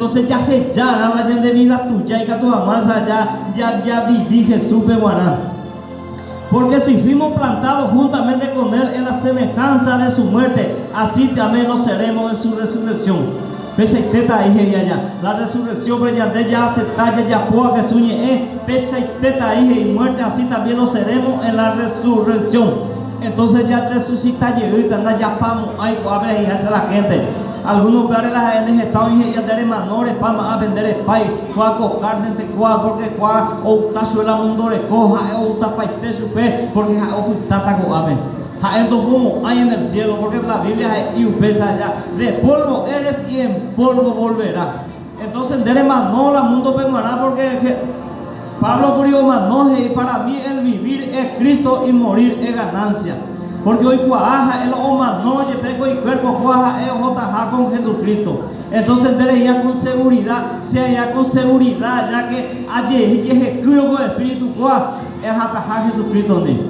Entonces jahejarã la ñande vida tuja ikatu hag̃uáicha ja javivi Jesús-pe g̃uarã. Porque si fuimos plantados juntamente con Él en la semejanza de su muerte, así también lo seremos en su resurrección. Peichaitéta aĩ he'i aja, la resurrección-pe ñande jaacepta jajapóva Jesús ñe'ẽ, peichaitéta aĩ he'i muerte, así también lo seremos en la resurrección. Entonces jarresucita jeýta, ndajapamo'ãi ko'ápe he'iháicha la gente. Algunos upévare la ha'e nde heta oĩ he'i nde remano repáma ápe nde repái, kóa ko kárnente kóa porque kóa outa chupe la mundo reko, ha'e outapaite chupe porque ha'e opytáta ko'ápe. Ha'e ndohomo'ãi en el cielo porque la Biblia he'i upéicha aja, de polvo eres y en polvo volverá. Entonces nde remano la mundo-pe g̃uarã porque Pablo kuri omano he'i para mí el vivir es Cristo y morir es ganancia. Porque oikuaa ha'e lo omano jepe ko icuerpo kóa ha'e ohotaha con Jesucristo. Entonces nde reĩa con seguridad, che aĩa con seguridad ya que ajehekýrõ ko espíritu kóa ehataha Jesucristo-ndi.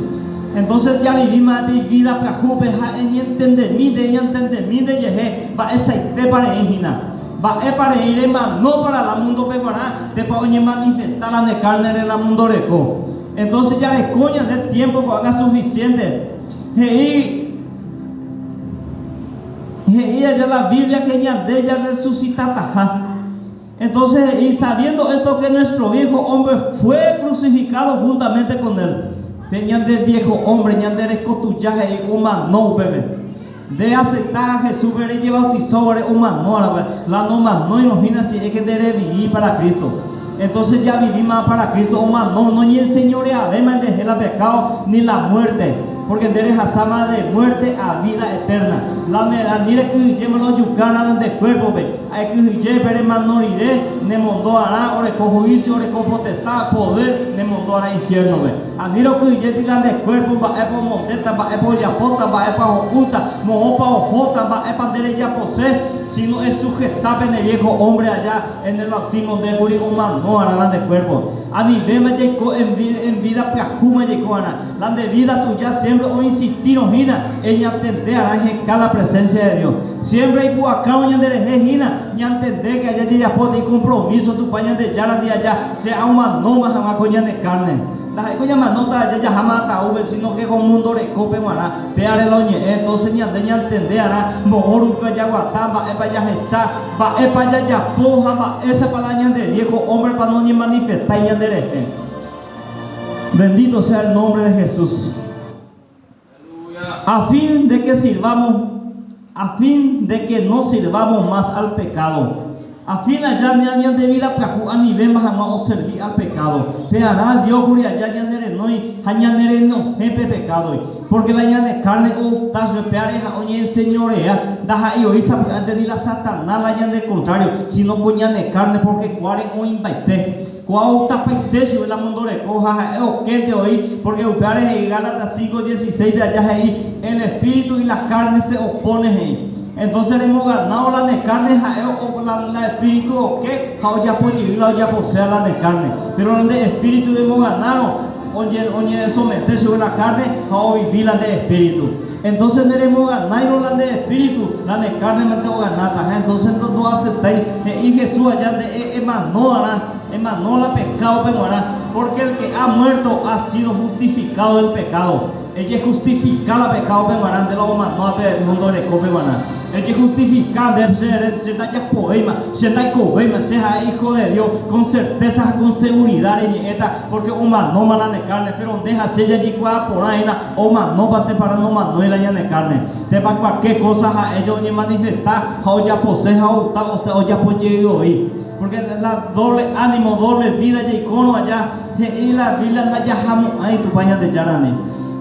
Entonces javivíma peteĩ vida pyahúpe ha eñentendemínte, eñantendemínte jehe mba'eichaitépa reĩ hína. Mba'épa reĩ remano para la mundo-pe g̃uarã tepa oñemanifesta la ne carne-re la mundo reko. Entonces jareko ñande tiempo ko'ág̃a suficiente. He'i he'i aja la Biblia que ñande jarresucitataha. Entonces he'i, sabiendo esto que nuestro viejo hombre fue crucificado juntamente con él. Pe ñande viejo hombre, ñande reko tuja he'i omano upépe. Nde acepta a Jesús-pe rejebautizóvare omano árape, la nomanóirõ hína si es que nde revivi para Cristo. Entonces javivíma para Cristo omano, noñenseñoreavéma ndehe la pecado ni la muerte, porque nde rehasáma de muerte a vida eterna. La ne ani rekyhyjéma la ojuka rã nde cuerpo-pe, aekyhyje pe remano rire nemondo arã oreko juicio, oreko potestad, poder, nemondo arã infierno-pe. Ani rokyhyjéti la nde kuérpo mba'épa omondéta, mba'épa ojapóta, mba'épa ho'úta, moõpa ohóta, mba'épa nde rejapose, síno esujeta pe ne viejo hombre aja en el bautismo nde kuri omano arã la nde kuérpo. Anivéma jaiko en vida pyahúma jaiko arã. La nde vida tuja siempre oinsistírõ hína eñatende arã eheka la presencia de Dios. Siempre ipu'akárõ ñanderehe hína ñantendéke aja jajapo peteĩ compromiso Tupã Ñandejára ndi aja che amanóma hag̃ua ko ñane kárne. Ndaha'éi ko ñamanóta aja jaháma ataúpe, síno ke ko múndo rekópe g̃uarã. Péare la oñe'ẽ, entónse ñande ñantende arã moõ rupi jaguata, mba'épa jahecha, mba'épa jajapo ha mba'éichapa la ñande viejo hombre-pa noñemanifestái ñanderehe. Bendito sea el nombre de Jesús. A fin de que sirvamos, a fin de que no sirvamos más al pecado. A fin aja ñande vida pyahu anivéma hag̃ua oservi al pecado. Pearã Dios kuri aja ñane renói ha ñane renohẽ pe pecado-gui. Porque la ñane carne outa chupe are ha oñeenseñorea, ndaha'éi oĩ sapy'ánte ni la Satanás la ñande contrario, sino ko ñane carne porque kuáre oĩmbaite. Ko autapaite chupe la mundo reko ha ha'e okénte oĩ, porque upévare he'i Gálatas 5:16 pe aja he'i, El espíritu y la carne se opone he'i. Entonces remoganao la ne carne ha'e la, la espíritu oke ha ojapo jey la ojaposéva la ne carne. Pero la nde espíritu remoganárõ oñe, oñesomete chupe la carne ha ovivi la nde espíritu. Entonces nde remoganáirõ la nde espíritu, la ne carne mante oganáta. Ha entonces ndo, ndoaceptái. He'i Jesús aja nde e, emano arã, emano la pecado-pe g̃uarã, porque el que ha muerto ha sido justificado del pecado. Ejejustifica la pecado-pe g̃uarã nde la omanóva pe mundo rekópe g̃uarã. Ejejustifica nde, che ere, che ndajapovéima, che ndaikovéima, che ha'e hijo de Dios, con certeza ha con seguridad reñe'ẽta, porque omanóma la ne carne, pero nde ha che jajekuaa porã hína Omanópa tepara nomanói la ñane kárne? Tépa kualke kósa ha'e oñemanifesta ha ojapose ha outa osẽ ojapo jey voi. Pórke la dóvle ánimo, dóvle vída jaikórõ aja, he'i la Biblia ndajahamo'ãi Tupã Ñandejárandi.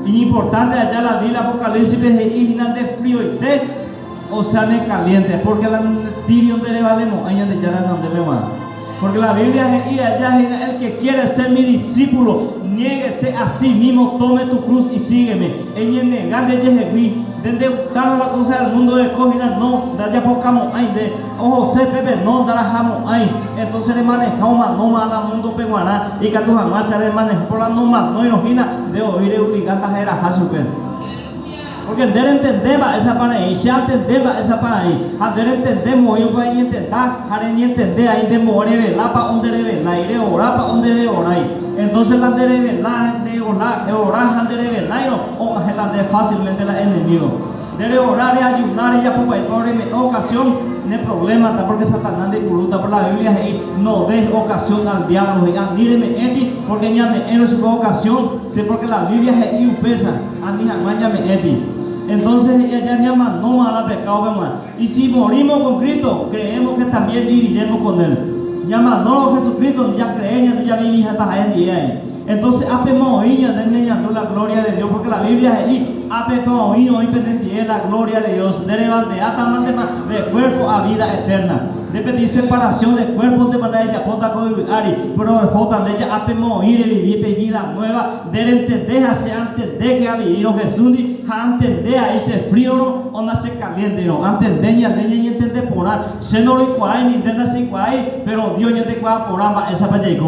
Iñimportánte aja la Biblia Apocalípsispe he'i hína nde frioite osea ne kaliénte, pórke la tívio nderevalemo'ãi Ñandejára renondépe g̃uarã. Porque la Biblia he'i aja hína, El que quiere ser mi discípulo, niéguese a sí mismo, tome tu cruz y sígueme. Eñenega ndejehegui, nde ndegustárõ la cosa del mundo reko hína, no, ndajapokamo'ãi nde, ohose pépe, no, ndarahamo'ãi. Entonces remaneha omanóma la mundo-pe g̃uarã, ikatu hag̃ua che remaneha, por la nomanóirõ hína, nde voi reobliga ndaheraha chupe. Porque nde rentende mba'éichapa reĩ, che antende mba'éichapa aĩ, ha nde rentende moĩpa eñentenda ha reñentende aĩ nde moõ revelápa o nderevelái, reorápa o ndereorái. Entonces la nde revela, nde eora ha ndereveláirõ og̃uahẽta nde fácilmente la enemigo. Nde reora, reajuna, rejapopaitérõ reme'ẽ ocasión ne problema-ta porque Satanás ndeipurúta, por la Biblia he'i no des ocasión al diablo, he'i ani reme'ẽti porque ñame'ẽrõ chupe ocasión, se porque la Biblia he'i upéicha ani hag̃ua ñame'ẽti. Entonces he'i aja ñamanóma la pecado-pe g̃uarã. Y si morimos con Cristo, creemos que también viviremos con Él. Ñamanórõ Jesucristo-ndi jacree ñande javivihataha hendie aĩ. Entonces ápema oĩ ñande ñañandu la gloria de Dios, porque la Biblia he'i ápepa oĩ oĩ penendie la gloria de Dios, nde revandeátamantema de cuerpo a vida eterna. Nde peteĩ separación de cuerpo-ntema la ejapóta ko yvy ári, pero ehóta nde ja ápema oĩ revivíta vida nueva, nde rentende ha che antende que avivirõ Jesús-ndi ha antende aĩ che frío-rõ o na che caliente-rõ. Antende ñande ñañentende porã, che noroikuaái ni nde ndacheikuaái, pero Dios ñandekuaa porã mba'éichapa jaiko.